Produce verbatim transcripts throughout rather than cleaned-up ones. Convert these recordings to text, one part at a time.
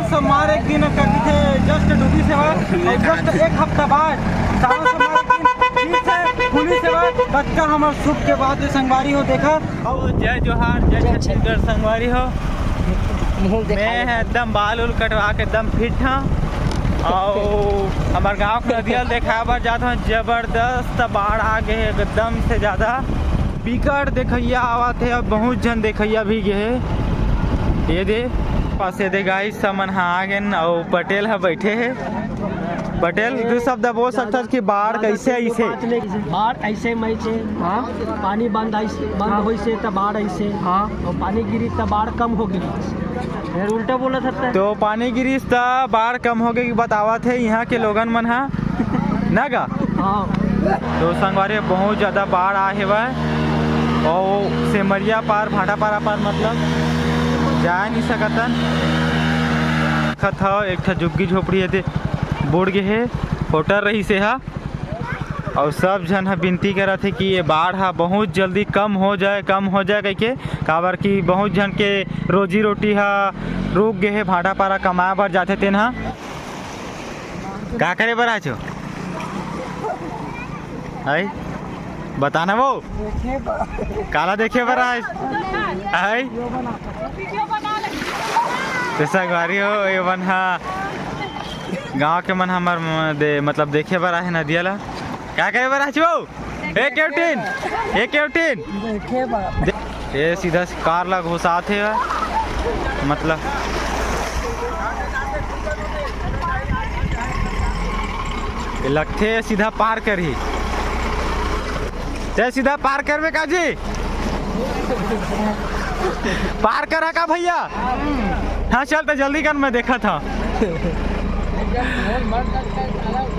सोमवार एक दिन कथे, just डूबिस हवय, अउ just एक हफ्ता बाद सावन सोमवार एक दिन फिर से खुलिस हवय। कतका हमर सुख के बात हे संगवारी हो, देखा। अउ जय जोहार, जय छत्तीसगढ़ संगवारी हो। मैं ह एकदम बाल उल कटवा के एकदम fit हंव, अउ हमर गांव के नदिया ल देखाए बर जात हंव। जबरदस्त बाढ़ आ गे हे, एकदम से ज्यादा बिकट देखइया आवत हे, अब बहुत झन देखइया भी गे हे। ये दे पास, ये दे गाइस, हमन ह आ गेन अउ पटेल ह बैठे हे। पटेल, दू शब्द बोल सकथस कि बाढ़ कैसे अइसे? बाढ़ ऐसे में से, हाँ। पानी बंद आइस, बंद हाँ। होइस हे त बाढ़ ऐसे, हाँ। अउ पानी गिरी त बाढ़ कम हो गे। फिर उल्टा बोला सकता है। तो पानी गिरिस त बाढ़ कम हो गे कि बतावत हे इहाँ के लोगन मन ह। ना गा? हाँ। तो संगवारी, बहुत ज्यादा बाढ़ आ हेवय, अउ सेमरिया पार, भाटापारा पार, मतलब, जा नहीं सकतन। देखत हव, एक ठा झुग्गी झोपड़ी हे ते बुड़ गे हे, होटल रहिस हे हा। अउ सब झन ह बिनती करत हे कि ये बाढ़ ह बहुत जल्दी कम हो जाए, कम हो जाए कहिके, काबर कि बहुत झन के रोजी रोटी ह रुक गे हे, भाटापारा कमाए बर जाथे तेन ह। का करे बर आए हव? हाय, बता ना वो। देखे बर। काला देखे बर आए हव? हाय। तो संगवारी हो, ये मन हा गांव के मन हमर म-, दे, मतलब देखे बर आए हे नदिया ला। का करे बर आए हव? A captain, a captain. देखे बर। दे-, ये सीधा कार ला घुसात हे, मतलब, ये लगथे सीधा पार करही। ते सीधा पार करबे का जी? पार करा का भैया? हाँ, चल तो जल्दी कर, मैं देखत हंव।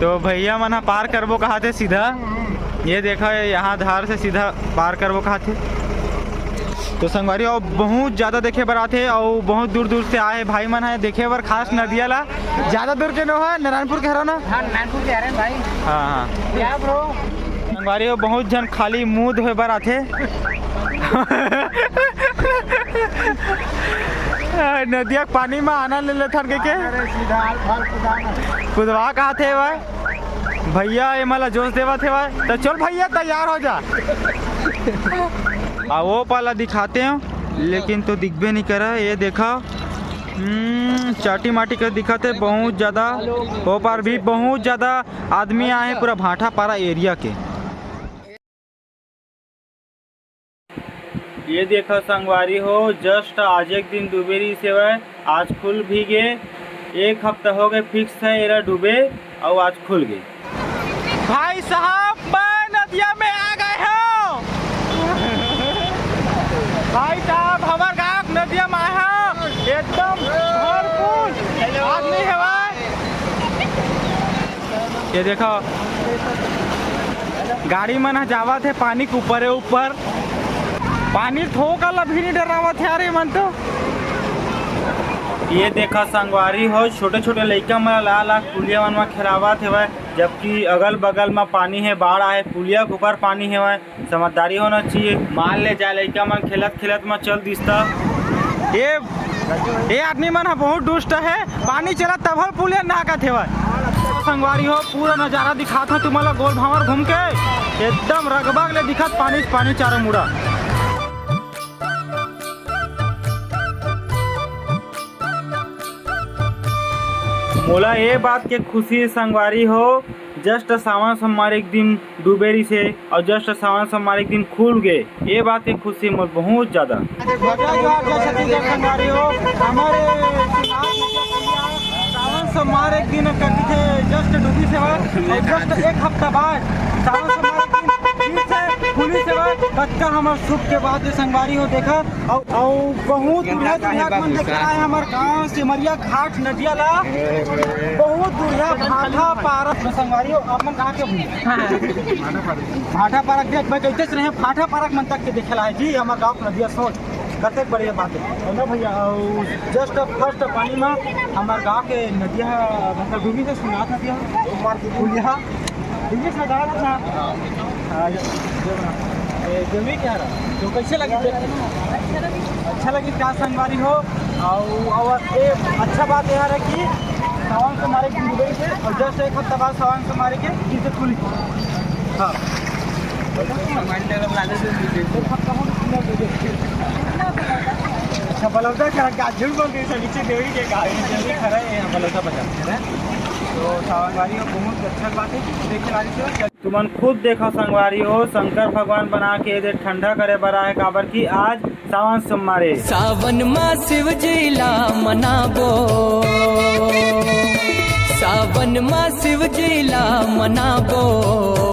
तो भैया मन ह पार करबो कहाथे सीधा। ये देखा, यहाँ धार से सीधा पार करबो कहाथे। तो संगवारी हो, बहुत ज्यादा देखे बर आथे अउ बहुत दूर दूर से आए हे भाई मन ह देखे बर खास नदिया ला। ज्यादा दूर के नो हे, नारायणपुर के हरो ना? हाँ, नारायणपुर के हरे भाई। हाँ, हाँ। क्या bro? संगवारी हो, बहुत झन खाली मुंह धोए बर आथे। नदिया के पानी में आनंद ले लेथन के, के? अरे सीधा हाल फाल कुदाना। कुदवा कहाथे भाई? भैया, ये मला जोश देवत हे भाई। तो चल भैया, तैयार हो जा। आ, वो पाला दिखाते हैं, लेकिन तो दिखबे नहीं करा। ये देखा, हम्म, चाटी माटी का दिखाते, बहुत ज्यादा। वो पार भी बहुत ज्यादा आदमी आए हे पूरा भाटापारा एरिया के। ये देखा संगवारी हो, just आज एक दिन डूबे रहिस हवय, आज खुल भी गे। एक हफ्ता हो गए fix है एला डूबे, अउ आज खुल गे। भाई साहब, मैं नदिया में आ गए हंव। भाई साहब, हमर गांव के नदिया में आए हंव, एकदम भरपूर आदमी हवय। ये देखो, गाड़ी मन ह जावत हे पानी के ऊपरे ऊपर। पानी थोका ला भी नहीं डरावत हे यार, ये मन तो। ये देखा संगवारी हो, छोटे-छोटे लइका मन ला, ला पुलिया मन म खेलावत हेवय, जबकि अगल-बगल म पानी हे, बाढ़ आए, पुलिया के ऊपर पानी हेवय। समझदारी होना चाहिए। मान ले जा, लइका मन खेलत खेलत म चल दिस त। ए, ए आदमी मन ह बहुत दुष्ट हे। पानी चलत तभल पुलिया नाहकत हेवय। संगवारी हो, पूरा नजारा दिखात हंव तुमन ला गोल भांवर घूम के। एकदम रगबग ले दिखत पानी, पानी चारों मुड़ा। मोला ए बात के खुशी संगवारी हो, just सावन सोमवार एक दिन डूबे रहिस हे अउ just सावन सोमवार एक दिन खुल गे, ये बात के खुशी मोर बहुत ज्यादा। जय जोहार, जय छत्तीसगढ़ संगवारी हो। हमर सावन सोमवार एक दिन कथे just डूबिस हवय, अउ just एक हफ्ता बाद सावन सोमवार एक दिन फिर से खुलिस हवय। कतका हमर सुख के बात हे संगवारी हो। देखा, अउ, अउ बहुत दुरिहा दुरिहा मन देखे आए हमर गांव सिमरिया घाट नदिया ला। बहुत दुरिहा भाटापारा। संगवारी हो, आप मन कहाँ के हो? भाटापारा के देख, मैं कहते रहे भाटापारा के मन तक के देखे ला है जी, हमर गांव के नदिया सोच। कतेक बढ़िया बात है, है ना भैया? अउ just first पानी में हमर गांव के नदिया, मतलब डूबी से सुनात नदिया, पुलिया। इंग्लिश में गाना था। हाँ, ये, ये बना। ए, देवी क्या रहा? तो कैसे लगी? अच्छा लगी क्या संगवारी हो? अउ, अउ ये अच्छा बात ये हरे कि सावन सोमवारी के डूबे के, अउ just एक हफ्ता बाद सावन सोमवारी के फिर से खुली। हाँ। एक हफ्ता हो गया, खुला दे दे। अच्छा, बलौदा का, का झूठ बोल रही है, नीचे देवी के का, ये देवी खड़ा है यहाँ, बलौदा बाजार में, है ना? तो सावन वारी हो, बहुत अच्छा बात है, देखे लागी से। तुमन खुद देखो संगवारी हो, शंकर भगवान बना के एदे ठंडा करे बर आए, काबर कि आज सावन सोमवार ए। सावन मा शिव जी ला मनाबो, सावन मा शिव जी ला मनाबो।